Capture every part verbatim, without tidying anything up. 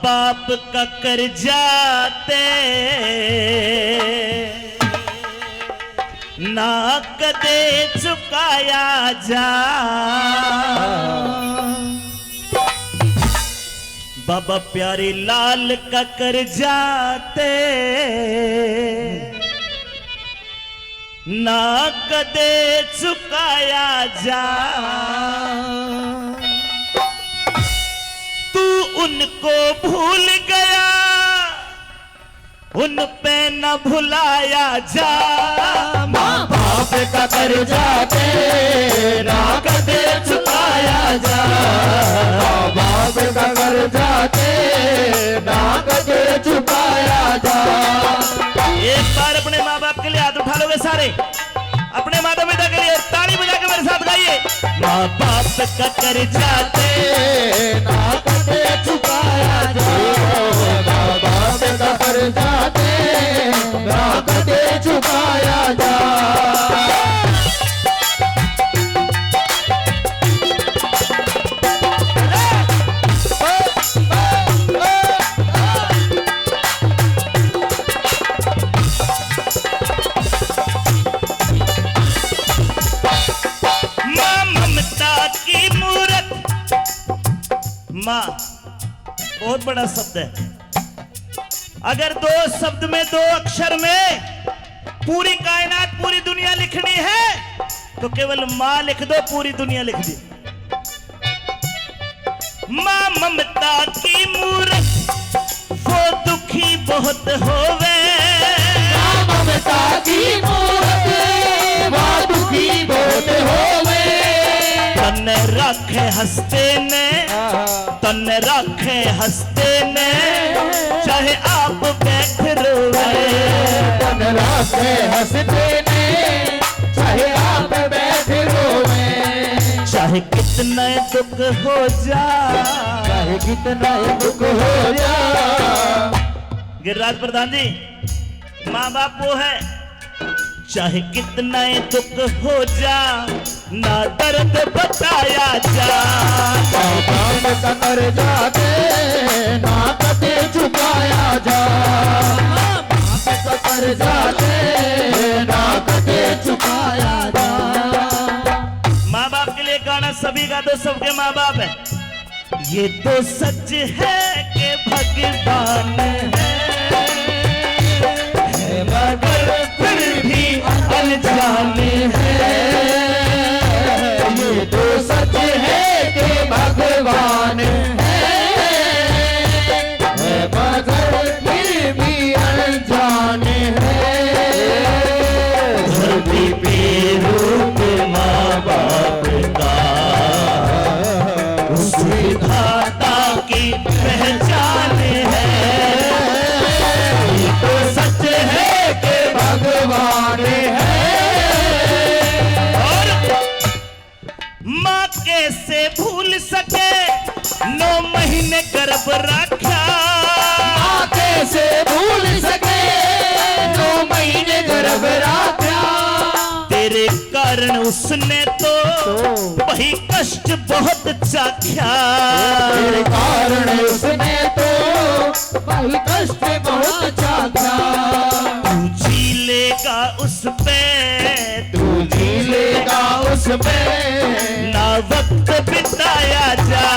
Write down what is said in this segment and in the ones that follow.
बाप का कर्जा ते ना कदे चुकाया जा। बाबा प्यारे लाल का कर्जा ते ना कदे चुकाया जा। तू उनको भूल गया, उन पे न भुलाया जा। माँ बाप का कर्जा ते ना कदे चुकाया जा। माँ बाप का कर्जा ते ना कदे चुकाया जा। एक बार अपने माँ बाप के लिए हाथ उठा लोगे सारे? अपने माता पिता के लिए ताली बजा के मेरे साथ गाइए। माँ बाप का कर्जा ते ना कदे चुकाया जा। माँ बाप का कर्जा ते ना कदे चुकाया जा। माँ ममता की मूरत। माँ बहुत बड़ा शब्द है। अगर दो शब्द में, दो अक्षर में पूरी कायनात, पूरी दुनिया लिखनी है, तो केवल माँ लिख दो, पूरी दुनिया लिख दी। माँ ममता की मूरत, वो दुखी बहुत होवे। माँ ममता की मूरत, वो दुखी बहुत होवे। तन राखे हंसते ने, तन राखे हंसते ने, चाहे आप बैठ रोवे। तन राखे हंसते ने, चाहे आप बैठ रोवे। चाहे कितना दुख हो जा, चाहे कितना दुख हो जा। गिरिराज प्रधान जी, माँ बाप वो है, चाहे कितना ही दुख हो जा, ना दर्द बताया जा। माँ बाप का कर्जा ते ना कदे चुकाया जा। माँ बाप का कर्जा ते ना कदे चुकाया जा। माँ बाप के लिए गाना सभी गा दो, सबके माँ बाप है। ये तो सच है कि भगवान है, है मगर फिर भी अनजान है। ये तो सच है कि भगवान है, है मगर फिर भी अनजान है। धरती पे रूप माँ बाप का, उस विधाता की पहचान है। ये तो सच है कि भगवान है। और माँ कैसे भूल सके, नौ महीने गर्भ रखा। माँ कैसे भूल सके, नौ महीने गर्भ रखा। तेरे कारण उसने तो वही कष्ट बहुत चाख्या। तेरे कारण उसने तो वही कष्ट बहुत चाख्या। तू जी लेगा उस पे, तू जी लेगा उस पे, ना वक्त बिताया जा।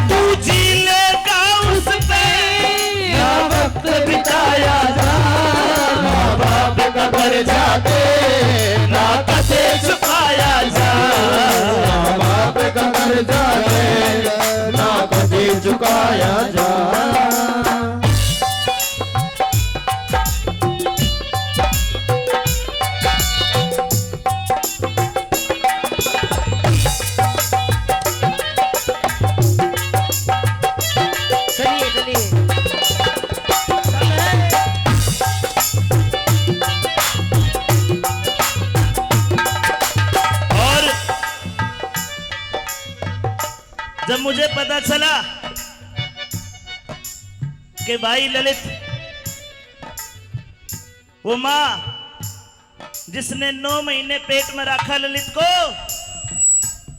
तू जी लेगा उस पे, ना वक्त बिताया जा। माँ बाप का कर्जा ते ना कदे चुकाया जा। माँ बाप का कर्जा ते ना कदे चुकाया जा। चलिए, चलिए। और जब मुझे पता चला कि भाई ललित, वो माँ जिसने नौ महीने पेट में रखा ललित को,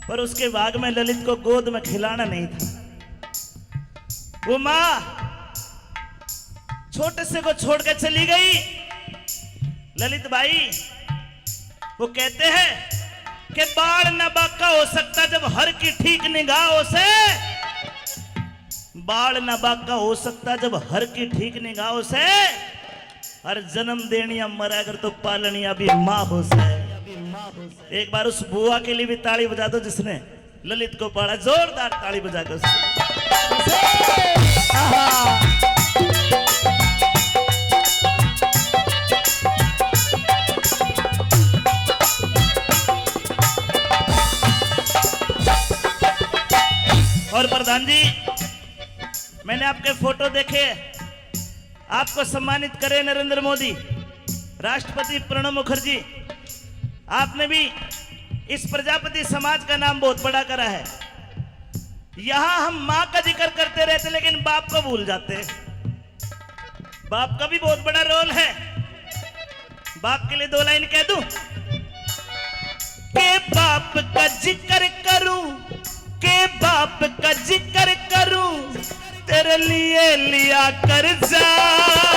पर उसके भाग में ललित को गोद में खिलाना नहीं था। वो माँ छोटे से को छोड़ के चली गई। ललित भाई, वो कहते हैं कि बाल ना बाका हो सकता जब हर की ठीक निगाहों से। बाल ना बाका हो सकता जब हर की ठीक निगाहों से। हर जन्म देनिया मरा अगर तो पालनिया भी माँ हो से। एक बार उस बुआ के लिए भी ताली बजा दो जिसने ललित को पाला, जोरदार ताली बजा के उसको। और प्रधान जी, मैंने आपके फोटो देखे, आपको सम्मानित करे नरेंद्र मोदी, राष्ट्रपति प्रणब मुखर्जी, आपने भी इस प्रजापति समाज का नाम बहुत बड़ा करा है। यहाँ हम माँ का जिक्र करते रहते लेकिन बाप को भूल जाते हैं। बाप का भी बहुत बड़ा रोल है। बाप के लिए दो लाइन कह दूं। के बाप का जिक्र करूं, के बाप का जिक्र करूं, तेरे लिए लिया कर्जा।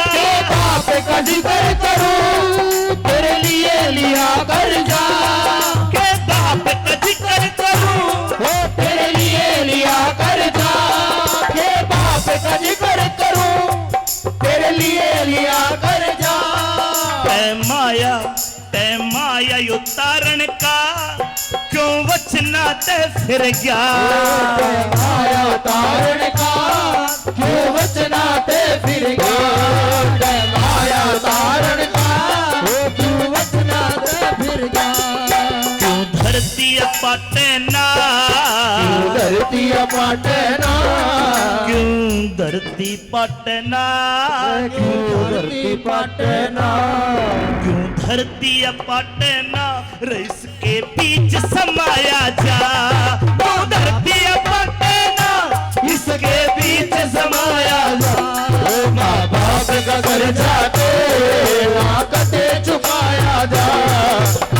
के बाप का जिक्र करूं, तेरे लिए लिया कर्जा। के बाप का जिक्र करूं, ओ तेरे लिए लिया कर्जा। के बाप का जिक्र करूं, तेरे लिए लिया कर्जा। तै माया, तै माया उतारण का क्यों वचना तै फिर गया। ओ तै माया उतारण का क्यों वचना तै फिर गया। ओ तै माया उतारण का, ओ क्यों वचना तै फिर गया। क्यों धरती पाटे ना, क्यों धरती पाटे ना, क्यों धरती पाटे ना, क्यों धरती पाटे ना, क्यों धरती पाटे ना, रे इसके बीच समाया जा। क्यों धरती पाटे ना, इसके बीच समाया जा। ओ माँ बाप का कर्जा ते ना कदे चुकाया जा।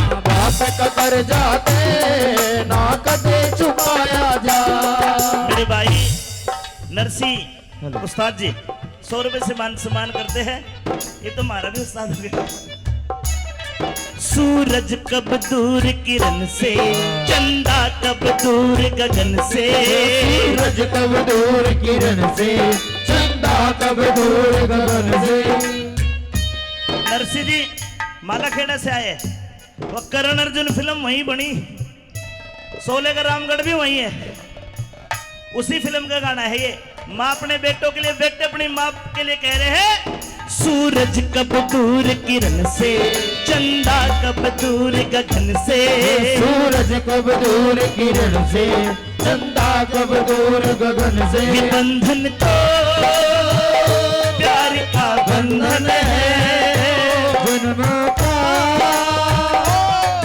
माँ बाप का कर्जा ते ना कदे चुकाया जा। मेरे भाई नरसी हेलो। उस्ताद जी, सौ रुपए से मान सम्मान करते हैं। ये तो हमारा भी उस्ताद हो गया। सूरज कब दूर किरण से, चंदा कब दूर गगन से। सूरज कब दूर किरण से, चंदा कब दूर गगन से। नरसी जी मालाखेड़ा से आए, वो करण अर्जुन फिल्म वहीं बनी। शोले का रामगढ़ भी वही है, उसी फिल्म का गाना है ये। माँ अपने बेटों के लिए, बेटे अपनी माँ के लिए कह रहे हैं। सूरज कब दूर किरण से, चंदा कब दूर गगन से। सूरज कब दूर किरण से, चंदा कब दूर गगन से। ये बंधन तो प्यार का बंधन है। जन्म का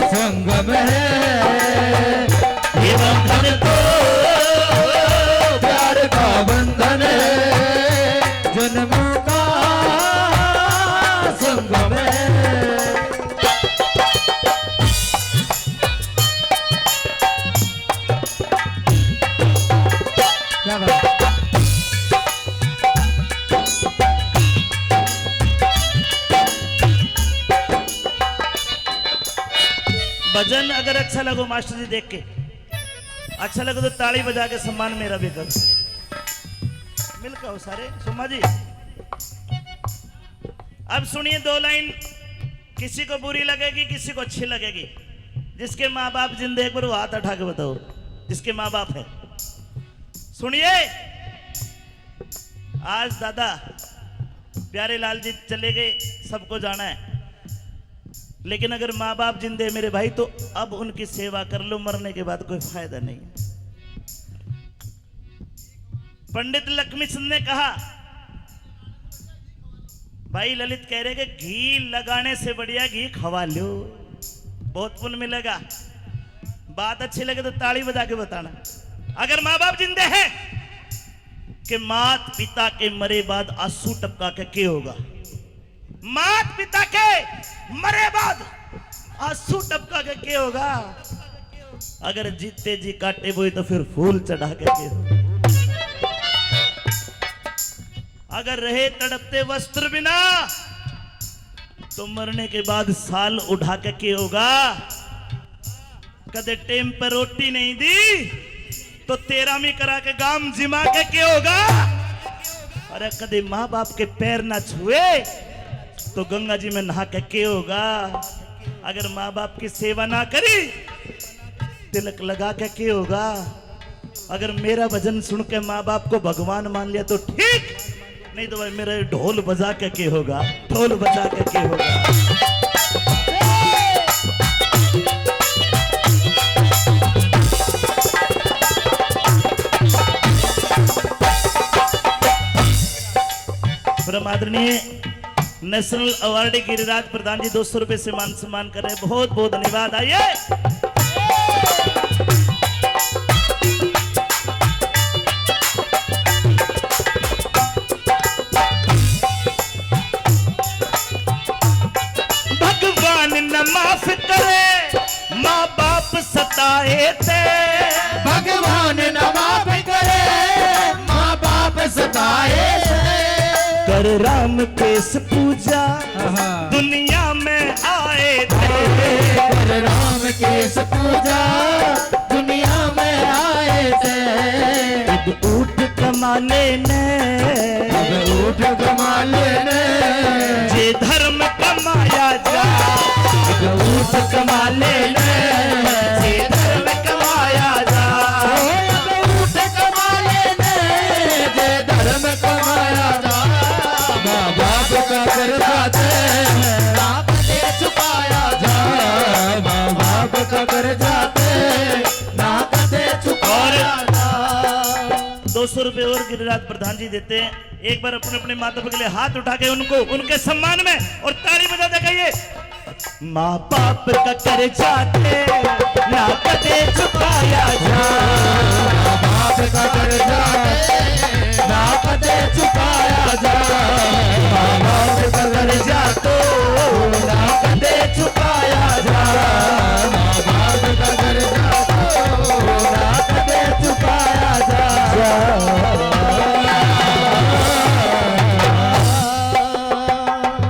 संगम है। ये बंधन तो प्यार का बंधन है, जन्म का संगम है। क्या बात। भजन अगर अच्छा लगो मास्टर जी देख के, अच्छा लगे तो ताली बजा के सम्मान मेरा भी करो। मिलकर हो सारे, सुम्मा जी। अब सुनिए दो लाइन, किसी को बुरी लगेगी, किसी को अच्छी लगेगी। जिसके माँ बाप जिंदे, एक बार वो हाथ उठा के बताओ, जिसके माँ बाप है। सुनिए, आज दादा प्यारे लाल जी चले गए, सबको जाना है, लेकिन अगर माँ बाप जिंदे मेरे भाई, तो अब उनकी सेवा कर लो, मरने के बाद कोई फायदा नहीं। पंडित लक्ष्मी सिंह ने कहा, भाई ललित कह रहे कि घी लगाने से बढ़िया घी खवा लो, बहुत पुण्य मिलेगा। बात अच्छी लगे तो ताली बजा के बताना। अगर माँ बाप जिंदे हैं, कि मात पिता के मरे बाद आंसू टपका के के होगा? मात पिता के मरे बाद आंसू टपका के के होगा? अगर जीते जी काटे बोए तो फिर फूल चढ़ा के के होगा? अगर रहे तड़पते वस्त्र बिना, तो मरने के बाद साल उठा के के होगा? कदे टेम पे रोटी नहीं दी, तो तेरामी करा के गाम जिमा के के होगा? अरे, कदे माँ बाप के पैर ना छुए, तो गंगा जी में नहा के के होगा? अगर माँ बाप की सेवा ना करी, तिलक लगा के के होगा? अगर मेरा भजन सुन के माँ बाप को भगवान मान लिया तो ठीक, नहीं तो भाई मेरा ढोल बजा के के होगा, ढोल बजा के के होगा। परम आदरणीय नेशनल अवार्डी गिरिराज प्रधान जी दो सौ रुपए से मान सम्मान कर रहे हैं, बहुत बहुत धन्यवाद। आइए। भगवान न माफ करे, माँ बाप सताए थे। भगवान न माफ करे, माँ बाप सताए थे। कर राम केस पूजा, हाँ। दुनिया में आए थे। कर राम केस पूजा, दुनिया में आए थे। खुद ऊट कमा लेने, खुद ऊट कमा लेने। जे धर्म कमाया जा, खुद ऊट कमा लेने। जे धर्म कमाया जा, खुद ऊट कमा लेने। जे धर्म कमाया जा, माँ बाप का कर्जा थे ना कदे चुकाया जा, माँ बाप का कर्जा थे ना कदे चुकाया जा। दो सौ रुपए और गिरिराज प्रधान जी देते हैं। एक बार अपने अपने माता के लिए हाथ उठा के उनको, उनके सम्मान में और ताली बजा दे। कहिए, माँ बाप का कर्जा थे ना कदे चुकाया जा। माँ बाप का कर्जा